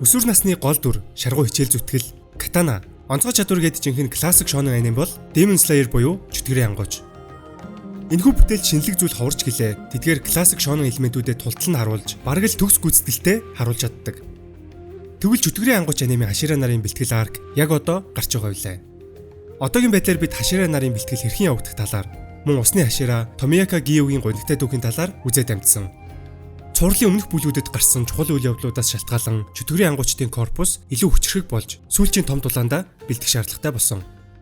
Өсвөр насны гол дүр, шаргуу хичээл зүтгэл, катана, онцгой чадвар гээд жинхэнэ классик шонен аниме бол Demon Slayer буюу Чөтгөрийн ангууч. Энэхүү бүтээлд шинэлэг зүйл ховорч гэлээ. Тэдгээр классик шонен элементүүдэд тултал нь харуулж, бараг л төгс гүйцэтгэлтэй харуулж чаддаг. Тэгвэл Чөтгөрийн ангууч аниме Хашира нарын бэлтгэл arc яг одоо гарч байгаа билээ. Одоогийн байдлаар бид Хашира нарын бэлтгэл хэрхэн явагдах талаар, мөн усны Хашира Томияка Гиюгийн гунигтай түүхийн талаар үзээд амжсан. Цувралын өмнөх бүлгүүдэд гарсан чухал үйл явдлуудаас шалтгаалан Чөтгөрийн ангуучдын корпус илүү хүчрхэг болж сүүлчийн том тулаандаа бэлдэх шаардлагатай болсон.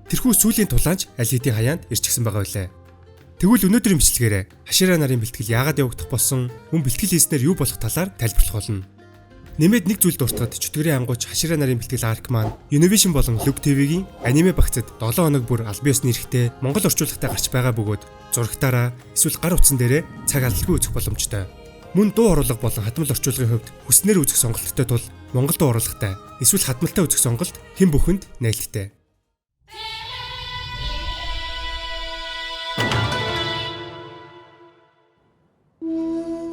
Тэрхүү сүүлийн тулаанч аль хэдийн хаяанд ирчихсэн байгаа билээ. Тэгвэл өнөөдрийн бичлэгээрээ Хашира нарын бэлтгэл яагаад явагдах болсон, мөн бэлтгэл хийснээр юу болох талаар тайлбарлах болно. Нэмээд нэг зүйл дуртахад Чөтгөрийн ангууч Хашира нарын бэлтгэл arc маань Univision болон Look TV-гийн аниме багцад 7 хоног бүр албан ёсны эрхтэй Монгол орчуулгатай гарч байгаа бөгөөд зурагтаараа эсвэл гар утсан дээрээ цаг алдалгүй үзэх боломжтой. Мөн дуу оруулга болон хадмал орчуулгын хувьд хүснээр үзэх сонголттой тул Монгол дуу оруулгатай эсвэл хадмалтай үзэх сонголт хэн бүхэнд нээлттэй.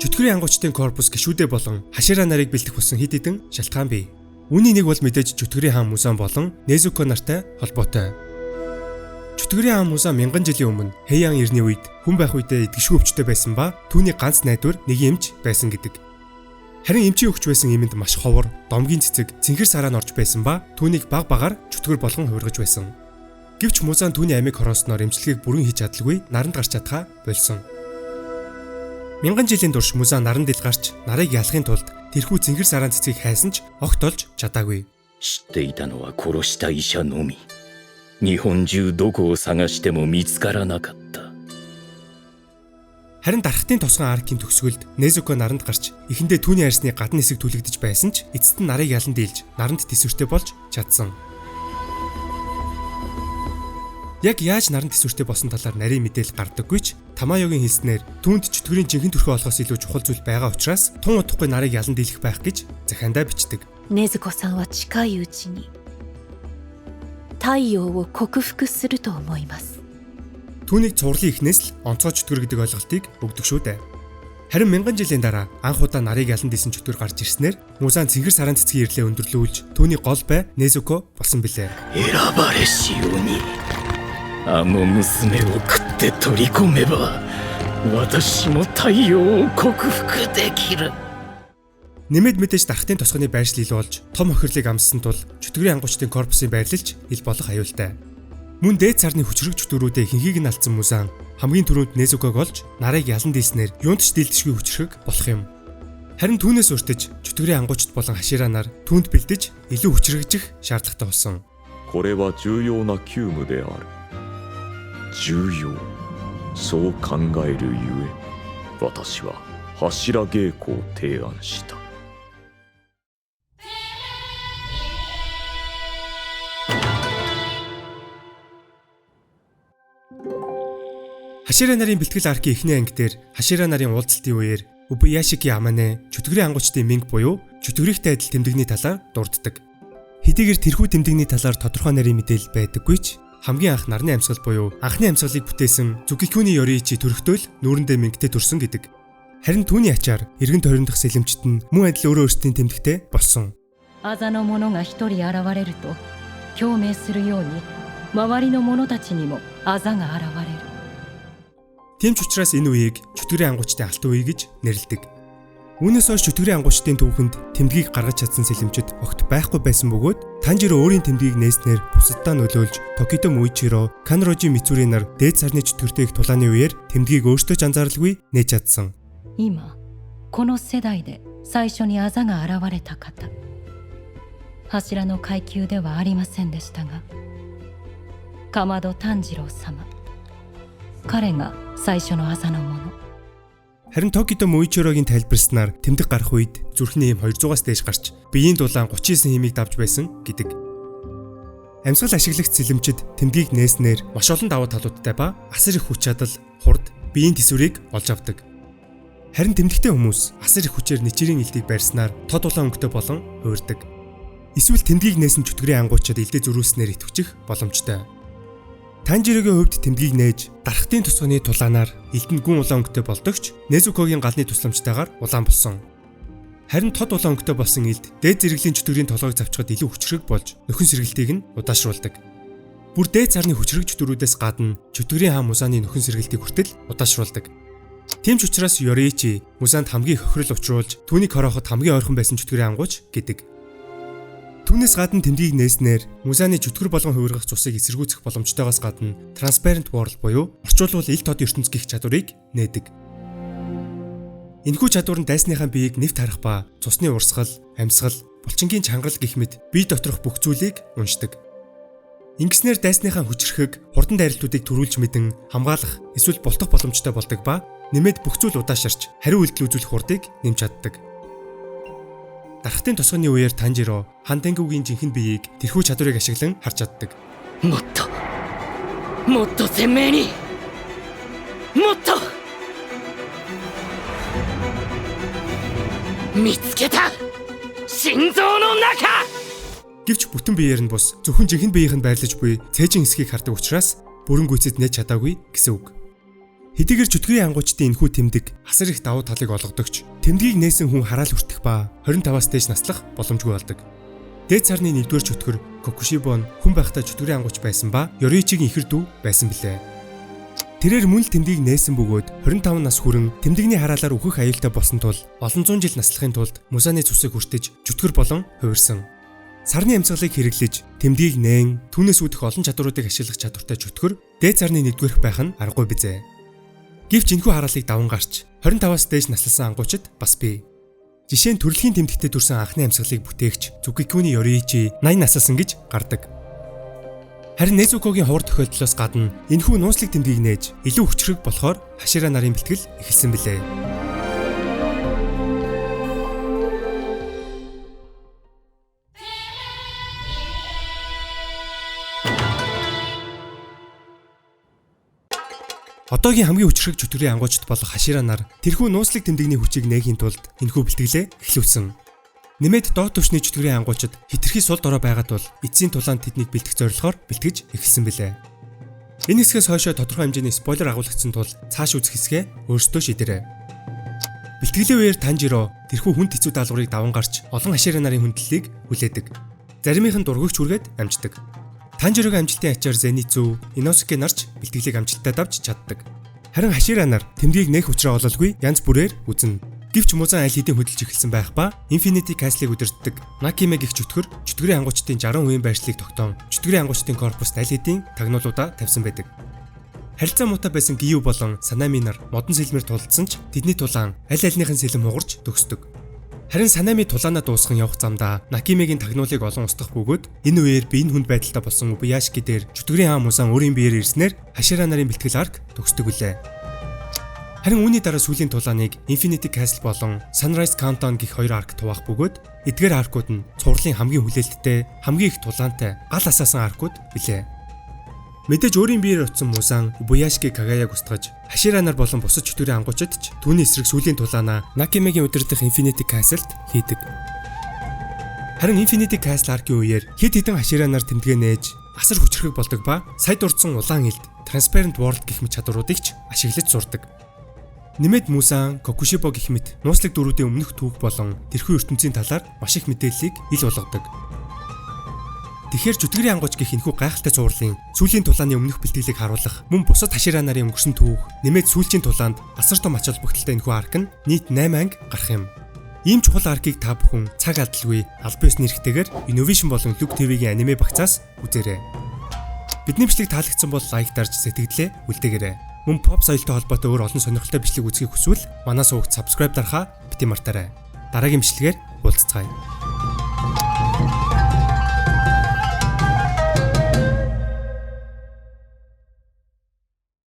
Чөтгөрийн ангуучдын корпус гишүүдээ болон Хашира нарыг бэлдэх болсон хэд хэдэн шалтгаан бий. Үүний нэг бол мэдээж Чөтгөрийн хаан Музан болон Незуко нартай холбоотой. Чөтгөрийн хаан Музан мянган жилийн өмнө Хэйан эртний үед хүн байх үедээ идэвхтэй өвчтэй байсан ба түүний ганц найдвар нэг эмч байсан гэдэг. Харин эмчийн өгч байсан эмэнд маш ховор, домгийн цэцэг, цэнхэр сараа нь орж байсан ба түүнийг баг багаар чөтгөр болгон хувиргаж байсан. Гэвч Музан түүний амийг хороосноор эмчилгээг бүрэн хийж чадалгүй наранд гарч чадхаа болсон. Мянган жилийн турш Музан наранд ил гарч нарыг ялахын тулд тэрхүү цэнхэр сараан цэцгийг хайсан ч огт олж чадаагүй. 知っていたのは殺した医者のみ。日本中どこを探しても見つからなかった。 Харин дархтын тосгон arc ын төгсгөлд Незуко наранд гарч эхэндээ түүний арьсны гадна хэсэг түлэгдэж байсан ч эцэст нь нарыг ялан дийлж наранд тэсвэртэй болж чадсан. Яг яаж наранд тэсвэртэй болсон талаар нарийн мэдээлэл гардаггүй ч Тамаёгийн хэлснээр түүнд чөтгөрийн жинхэнэ төрхөө олохоос илүү чухал зүйл байгаа учраас тун удахгүй нарыг ялан дийлэх байх гэж захиандаа бичдэг. 禰豆子さんは近いうちに太陽を克服すると思います。 Түүнийг цувралын эхнээс л онцгой чөтгөр гэдэг ойлголтыг өгдөг шүү дээ. Харин мянган жилийн дараа анх удаа нарыг ялан дийлсэн чөтгөр гарч ирснээр Музан цэнхэр сараан цэцгийн ирлээ өндөрлүүлж түүний гол бай Незуко болсон билээ. 選ばれし鬼。あの娘を食って取り込めば、私も太陽を克服できる。 Нэмээд мэдээж дархтын тосгоны байршил ил болж том хохирлыг амссан тул чөтгөрийн ангуучдын корпусын байрлалч ил болох аюултай. Мөн дээд сарны хүчрэг чөтгөрүүдээ ихэнхийг нь алдсан Музан хамгийн түрүүнд Незуког олж нарыг ялан дийлснээр юунд ч дийлдэшгүй хүчрэг болох юм. Харин түүнээс уртаж чөтгөрийн ангуучд болон Хашира нар түүнд бэлдэж илүү хүчрэгжих шаардлагатай болсон. これは重要な急務である。重要、そう考えるゆえ、私は柱稽古を提案した。 Хашира нарын бэлтгэл arc ын эхний анги дээр Хашира нарын уулзалтын үеэр Убуяшики Амане чөтгөрийн ангуучдын минг буюу чөтгөрийнхтэй адил тэмдэгний талаар дурддаг. Хэдийгээр тэрхүү тэмдэгний талаар тодорхой нарийн мэдээлэл байдаггүй ч хамгийн анх нарны амьсгал буюу анхны амьсгалыг бүтээсэн Цүгикүни Йориичи төрөхдөө л нүүрэндээ мингтэй төрсөн гэдэг. Харин түүний ачаар эргэн тойрондох сэлэмчт нь мөн адил өөрөө өөрсдийн тэмдэгтэй болсон. あざの者が一人現れると共鳴するように周りの者たちにもあざが現れる。 Тийм ч учраас энэ үеийг чөтгөрийн ангуучдын алтан үе гэж нэрлэдэг. Үүнээс хойш чөтгөрийн ангуучдын түүхэнд тэмдгийг гаргаж чадсан сэлэмчид огт байхгүй байсан бөгөөд Танжиро өөрийн тэмдгийг нээснээр бусаддаа нөлөөлж Токито Муичиро, Канрожи Мицури нар дээд сарны чөтгөртэй их тулааны үеэр тэмдгийг өөртөө ч анзааралгүй нээж чадсан. 今この世代で最初にあざが現れた方、柱の階級ではありませんでしたが、竈門炭治郎様、彼が最初のあざの者。 Харин Токито Муичирогийн тайлбарснаар тэмдэг гарах үед зүрхний эм 200-аас дээш гарч биеийн дулаан 39 хэмийг давж байсан гэдэг. Амьсгал ашиглагч сэлэмчид тэмдгийг нээснээр маш олон давуу талуудтай ба асар их хүч чадал, хурд, биеийн тэсвэрийг олж авдаг. Харин тэмдэгтэй хүмүүс асар их хүчээр ничэрийн элдийг барьснаар тод улаан өнгөтэй болон хувирдаг. Эсвэл тэмдгийг нээсэн чөтгөрийн ангуучид элдээ зөрүүлснээр идэвхжих боломжтой. Танжирогийн хувьд тэмдгийг нээж дархтын тусганы тулаанаар элдэнд гүн улаан өнгөтэй болдогч Незукогийн галны тусламжтайгаар улаан болсон. Харин тод улаан өнгөтэй болсон илд дээд зэрэглэлийн чөтгөрийн толгойг завчхад илүү хүчрэг болж нөхөн сэргэлтийг нь удаашруулдаг. Бүр дээд сарны хүчрэг чөтгөрүүдээс гадна чөтгөрийн хаан Музаны нөхөн сэргэлтийг хүртэл удаашруулдаг. Тийм ч учраас Ёриичи Музанд хамгийн хохирол учруулж түүнийг хорооход хамгийн ойрхон байсан чөтгөрийн ангууч гэдэг. Түүнээс гадна тэмдгийг нээснээр Музаны чөтгөр болгон хувиргах цусыг эсэргүүцэх боломжтойгоос гадна Transparent World буюу орчуулвал ил тод ертөнц гих чадварыг нээдэг. Энэхүү чадвар нь дайсныхаа биеийг нэвт харах ба цусны урсгал, амьсгал, булчингийн чангарал гэх мэт бие доторх бүх зүйлийг уншдаг. Ингэснээр дайсныхаа хүчрхэг, хурдан дайралтуудыг төрүүлж мэдэн хамгаалах эсвэл бултах боломжтой болдог ба нэмээд бүх зүйл удаашарч хариу үйлдэл үзүүлэх хурдыг нэмж чаддаг. Дархтын тосгоны үеэр Танжиро хан Тэнгүүгийн жинхэнэ биеийг тэрхүү чадварыг ашиглан харж чаддаг. もっともっと鮮明にもっと見つけた心臓の中。 Гэвч бүтэн биеэр нь бус зөвхөн жинхэнэ биеийнх нь байрлаж буй цээжин хэсгийг хардаг учраас бүрэн гүйцэд нээж чадаагүй гэсэн үг. Хэдийгээр чөтгөрийн ангуучдын энэхүү тэмдэг асар их давуу талыг олгодогч тэмдгийг нээсэн хүн хараал хүртэх ба 25-аас дээш наслах боломжгүй болдог. Дээд сарны 1-р чөтгөр Кокушибо нь хүн байхдаа чөтгөрийн ангууч байсан ба Ёриичигийн ихэр дүү байсан билээ. Тэрээр мөн л тэмдгийг нээсэн бөгөөд 25 нас хүрэн тэмдэгний хараалаар үхэх аюултай болсон тул олон зуун жил наслахын тулд Музаны цусыг хүртэж чөтгөр болон хувирсан. Сарны амьсгалыг хэрэглэж тэмдгийг нээн түүнээс үүдэх олон чадваруудыг ашиглах чадвартай чөтгөр дээд сарны 1-рх байх нь аргагүй бизээ. Гэвч энэхүү хараалыг даван гарч 25-аас дээш насласан ангуучид бас бий. Жишээ нь төрөлхийн тэмдэгтээ төрсэн анхны амьсгалыг бүтээгч Цүгикүний Ёриичи 80 насласан гэж гардаг. Харин Незукогийн ховор тохиолдлоос гадна энэхүү нууцлаг тэмдгийг нээж илүү хүчрэг болохоор Хашира нарын бэлтгэл эхэлсэн билээ. Одоогийн хамгийн хүчрэг чөтгөрийн ангуучид болох Хашира нар тэрхүү нууцлаг тэмдэгний хүчийг нээхийн тулд энэхүү бэлтгэлээ эхлүүлсэн. Нэмээд доод түвшний чөтгөрийн ангуучид хэтэрхий сул дорой байгаа тул эцсийн тулаанд тэднийг бэлтгэх зорилгоор бэлтгэж эхэлсэн билээ. Энэ хэсгээс хойшоо тодорхой хэмжээний спойлер агуулгдсан тул цааш үзэх хэсгээ өөрсдөө шийдээрэй. Бэлтгэлийн үеэр Танжиро тэрхүү хүнд хэцүү даалгаврыг даван гарч олон Хашира нарын хүндлэлийг хүлээдэг. Заримынх нь дургүйч хүргээд амждаг. Танжирогийн амжилтын ачаар Зеницу, Иносуке нарч бэлтгэлийг амжилттай давж чаддаг. Харин Хашира нар тэмдгийг нээх учраа ололгүй янз бүрээр үзнэ. Гэвч Музан аль хэдийн хөдөлж эхэлсэн байх ба Infinity Castle-ыг удирддаг Накиме гэх чөтгөр чөтгөрийн ангуучдын 60% байршлыг тогтоон чөтгөрийн ангуучдын корпуст аль хэдийн тагнуулуудаа тавьсан байдаг. Харилцаа муутай байсан Гию болон Санами нар модон сэлмээр тулдсан ч тэдний тулаан аль альных нь сэлэм хугарч төгсдөг. Харин Санами тулаанаа дуусган явах замдаа Накимегийн тагнуулыг олон устгах бөгөөд энэ үеэр биеийн хүнд байдалтай болсон Убаяшики дээр чөтгөрийн хаан Музан өөрийн биеэр ирснээр Хашира нарын бэлтгэл арк төгсдөг үлээ. Харин үүний дараа сүүлийн тулааныг Infinity Castle болон Sunrise Countdown гэх хоёр арк туваах бөгөөд эдгээр аркууд нь цувралын хамгийн хүлээлттэй, хамгийн их тулаантай, гал асаасан аркууд билээ. Мэдээж өөрийн биеэр утсан Музан Убаяшики Кагаяг устгаж Хашира нар болон бусад чөтгөрийн ангуучид ч түүний эсрэг сүүлийн тулаанаа Накимегийн удирдах Infinity Castle-д хийдэг. Харин Infinity Castle аркийн үеэр хэд хэдэн Хашира нар тэмдэгэ нээж асар хүчрхэг болдог ба сая дурдсан улаан элд Transparent World гэх мэт чадваруудыг ч ашиглаж сурдаг. Нэмээд Музан, Кокушибо гэх мэт нууцлаг дүрүүдийн өмнөх түүх болон тэрхүү ертөнцийн талаар маш их мэдээллийг ил болгодог. Тэгэхээр чөтгөрийн ангууч гэх энэхүү гайхалтай цувралын сүүлийн тулааны өмнөх бэлтгэлийг харуулах мөн бусад Хашира нарын өнгөрсөн түүх нэмээд сүүлчийн тулаанд асар том ач холбогдолтой энэхүү арк нь нийт 8 анги гарах юм. Ийм чухал аркийг та бүхэн цаг алдалгүй албан ёсны эрхтэйгээр Innovation болон Look TV-гийн аниме багцаас үзээрэй. Бидний бичлэг таалагдсан бол лайк дарж сэтгэлдээ үлдээгээрэй. Мөн pop соёлтой холбоотой өөр олон сонирхолтой бичлэг үзэхийг хүсвэл манай сувагт subscribe дарахаа бити мартаарай. Дараагийн бичлэгээр уулзцгаая.